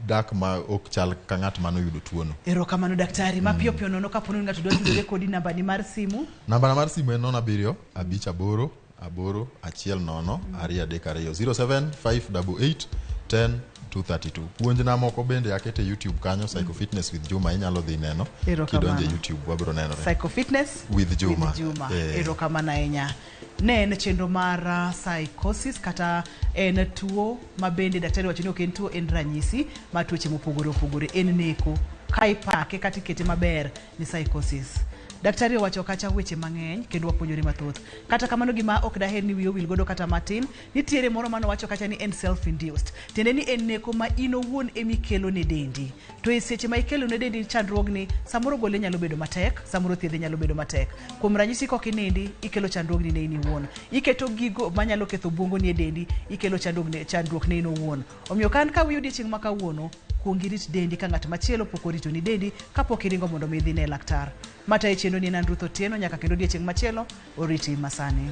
dak ma ok chal ka ng'at manoyudo tuono. Erokamano daktari. Mapiyo piyo nono kapo ni ng'ato dwa tudore kodi, namba ni mar simu? Nambana mar simu en 07 5 8. 8 1 0 2 3 2 07 588 10 232. Puonjna moko bende akete YouTube kanyo, Psychofitness with Juma, inyalo dhi neno. Erokamano. Kidonjo e YouTube wabiro nenore. Psychofitness With Juma. With Juma. Eh. Erokamano ahinya. Ne en chenro mar psychosis kata en tuo ma bende daktari wacho ni ok en tuo, en ranyisi mar tuoche mopogore opogore, en neko ka ipake kata ikete maber ni psychosis. Daktari owacho kacha weche mang'eny kendo wapuonjore mathoth. Kata kamano gima ok daher ni wiyi owil godo kata matin, nitiere moro manowacho kacha ni en self induced. Tiende ni en neko ma in owuon emikelo ne dendi. To e seche ma ikelo ne dendi chandruogni, samoro gole nyalo bedo matek, samoro thiedhe nyalo bedo matek. Kuom ranyisi kok inindi, ikelo chandruogni ne in iwuon. Iketo gigo manyalo ketho obwongoni e dendi, ikelo chandruok ne in owuon. Omiyo kan ka wiyi odiochieng' ma kawuono, kuong irit dendi ka ng'at machielo pok orito ni dendi kapok iringo mondo mi idhi ne laktar. Matayo chenro ni en an Ruth Otieno, nyaka kendo odiochieng' machielo, oriti masani.